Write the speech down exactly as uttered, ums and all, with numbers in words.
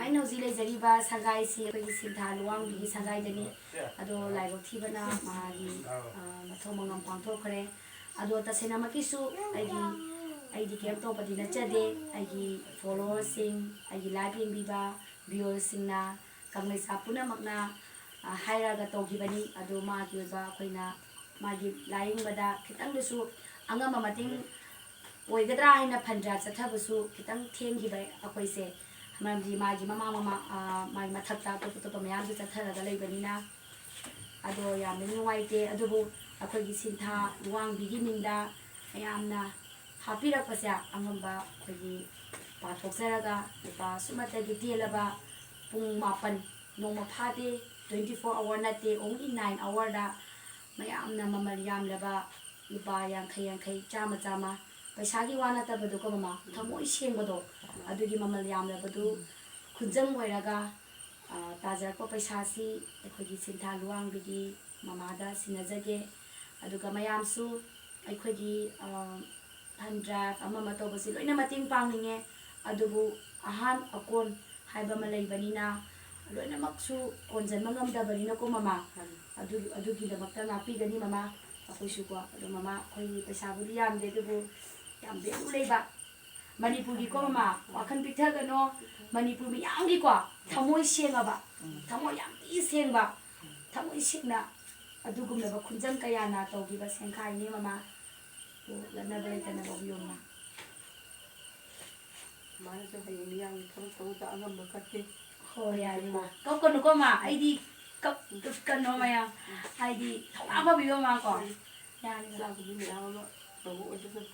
ꯑꯩꯅ ꯍꯧꯖꯤꯛ ꯂꯩꯖꯔꯤꯕ ꯁꯪꯒꯥꯏꯁꯤ ꯑꯩꯈꯣꯏꯒꯤ ꯁꯤꯟꯊꯥ ꯂꯨꯋꯥꯡꯕꯤꯒꯤ ꯁꯪꯒꯥꯏꯗꯅꯤ꯫ ꯑꯗꯣ ꯂꯥꯏꯕꯛ ꯊꯤꯕꯅ ꯃꯥꯒꯤ, ꯑ, ꯃꯊꯧ ꯃꯉꯝ ꯄꯥꯡꯊꯣꯛꯈ꯭ꯔꯦ꯫ ꯑꯗꯣ ꯇꯁꯦꯡꯅꯃꯛꯀꯤꯁꯨ ꯑꯩꯒꯤ, ꯑꯩꯗꯤ ꯀꯩꯝ ꯇꯧꯕꯗꯤ ꯅꯠꯆꯗꯦ꯫ ꯑꯩꯒꯤ followerꯁꯤꯡ, ꯑꯩꯒꯤ live ꯌꯦꯡꯕꯤꯕ viewerꯁꯤꯡꯅ, ꯀꯪꯂꯩꯆꯥ ꯄꯨꯝꯅꯃꯛꯅ, ꯑ, ꯍꯥꯏꯔꯒ ꯇꯧꯈꯤꯕꯅꯤ꯫ ꯑꯗꯣ ꯃꯥꯒꯤ ꯑꯣꯏꯕ ꯑꯩꯈꯣꯏꯅ ꯃꯥꯒꯤ ꯂꯥꯏꯌꯦꯡꯕꯗ ꯈꯤꯇꯪꯗꯁꯨ ꯑꯉꯝꯕ ꯃꯇꯦꯡ ꯑꯣꯏꯒꯗ꯭ꯔꯥ ꯍꯥꯏꯅ fund drive ꯆꯠꯊꯕꯁꯨ ꯈꯤꯇꯪ ꯊꯦꯡꯈꯤꯕ ꯑꯩꯈꯣꯏꯁꯦ, ꯃꯔꯝꯗꯤ ꯃꯥꯒꯤ ꯃꯃꯥꯡ ꯃꯃꯥ-, ꯑ, ꯃꯥꯒꯤ ꯃꯊꯛꯇ ꯑꯇꯣꯞ ꯑꯇꯣꯞꯄ ꯃꯌꯥꯝꯁꯨ ꯆꯠꯊꯔꯒ ꯂꯩꯕꯅꯤꯅ꯫ ꯑꯗꯣ ꯌꯥꯝꯅ ꯅꯨꯡꯉꯥꯏꯇꯦ꯫ ꯑꯗꯨꯕꯨ ꯑꯩꯈꯣꯏꯒꯤ ꯁꯤꯟꯊꯥ ꯂꯨꯋꯥꯡꯕꯤꯒꯤ ꯃꯤꯡꯗ ꯃꯌꯥꯝꯅ ꯍꯥꯞꯄꯤꯔꯛꯄꯁꯦ ꯑꯉꯝꯕ ꯑꯩꯈꯣꯏꯒꯤ ꯄꯥꯊꯣꯛꯆꯔꯒ ꯂꯨꯄꯥ ꯁꯨꯞꯅꯇꯒꯤ ꯇꯦꯜꯂꯕ ꯄꯨꯡ ꯃꯥꯄꯟ, ꯅꯣꯡꯃ ꯐꯥꯗꯦ, twenty four hour ꯅꯠꯇꯦ, only nine hourꯗ ꯃꯌꯥꯝꯅ ꯃꯃꯜ ꯌꯥꯝꯂꯕ ꯂꯨꯄꯥ ꯌꯥꯡꯈꯩ ꯌꯥꯡꯈꯩ, ꯆꯥꯝꯃ ꯆꯥꯝꯃ, ꯄꯩꯁꯥꯒꯤ ꯋꯥ ꯅꯠꯇꯕꯗꯣꯀꯣ ꯃꯃꯥ, ꯊꯃꯣꯏ ꯁꯦꯡꯕꯗꯣ, ꯑꯗꯨꯒꯤ ꯃꯃꯜ ꯌꯥꯝꯂꯕꯗꯨ ꯈꯨꯟꯖꯪ ꯑꯣꯏꯔꯒ, ꯑ, ꯇꯥꯖꯔꯛꯄ ꯄꯩꯁꯥꯁꯤ ꯑꯩꯈꯣꯏꯒꯤ ꯁꯤꯟꯊꯥ ꯂꯨꯋꯥꯡꯕꯤꯒꯤ ꯃꯃꯥꯗ ꯁꯤꯟꯅꯖꯒꯦ꯫ ꯑꯗꯨꯒ ꯃꯌꯥꯝꯁꯨ ꯑꯩꯈꯣꯏꯒꯤ, ꯑ, fund drive ꯑꯃ ꯑꯃ ꯇꯧꯕꯁꯤ ꯂꯣꯏꯅ ꯃꯇꯦꯡ ꯄꯥꯡꯅꯤꯡꯉꯦ꯫ ꯑꯗꯨꯕꯨ ꯑꯍꯥꯟ ꯑꯀꯣꯟ ꯍꯥꯏꯕ ꯑꯃ ꯂꯩꯕꯅꯤꯅ ꯂꯣꯏꯅꯃꯛꯁꯨ ꯀꯣꯟꯁꯤꯟꯕ ꯉꯝꯗꯕꯅꯤꯅꯀꯣ ꯃꯃꯥ꯫ ꯎꯝ꯫ ꯑꯗꯨ-, ꯑꯗꯨꯒꯤꯗꯃꯛꯇ ꯉꯥꯛꯄꯤꯒꯅꯤ ꯃꯃꯥ꯫ ꯑꯩꯈꯣꯏꯁꯨꯀꯣ꯫ ꯑꯗꯣ ꯃꯃꯥ, ꯑꯩꯈꯣꯏꯒꯤ ꯄꯩꯁꯥꯕꯨꯗꯤ ꯌꯥꯝꯗꯦ, ꯑꯗꯨꯕꯨ ꯌꯥꯝ value ꯂꯩꯕ ꯃꯅꯤꯄꯨꯔꯒꯤꯀꯣ ꯃꯃꯥ, ꯋꯥꯈꯜ ꯄꯤꯛꯊꯒꯅꯣ꯫ ꯃꯅꯤꯄꯨꯔ ꯃꯤꯌꯥꯝꯒꯤꯀꯣ ꯊꯃꯣꯏ ꯁꯦꯡꯉꯕ, ꯊꯃꯣꯏ ꯌꯥꯝ ꯊꯤ ꯁꯦꯡꯕ, ꯊꯃꯣꯏ ꯁꯦꯡꯅ ꯑꯗꯨꯒꯨꯝꯂꯕ ꯈꯨꯟꯖꯪ ꯀꯌꯥꯅ ꯇꯧꯈꯤꯕ ꯁꯦꯟꯈꯥꯏꯅꯤ ꯃꯃꯥ꯫ ꯑꯗꯨ ꯂꯠꯅꯕ ꯂꯩꯇꯅ ꯂꯧꯕꯤꯌꯣ ꯃꯃꯥ꯫ ꯃꯥꯅꯁꯨ ꯍꯌꯦꯡ ꯃꯤꯌꯥꯝꯒꯤ ꯊꯕꯛ ꯇꯧꯕꯗ ꯑꯉꯝꯕ ꯀꯠꯀꯦ꯫ ꯍꯣꯏ, ꯌꯥꯔꯦ ꯃꯥ꯫ ꯀꯞꯀꯅꯨꯀꯣ ꯃꯥ, ꯑꯩꯗꯤ ꯀꯞ-, ꯀꯞꯀꯅꯣ ꯃꯌꯥꯝ꯫ ꯍꯥꯏꯗꯤ ꯊꯧꯅꯥ ꯐꯕꯤꯕ ꯃꯥ ꯀꯣ꯫ ꯌꯥꯔꯦ ꯃꯥ꯫ ꯏꯆꯥꯕꯨꯗꯤ ꯃꯌꯥꯝ ꯑꯃ ꯇꯧꯕ ꯑꯣꯏꯖꯁꯅꯨ꯫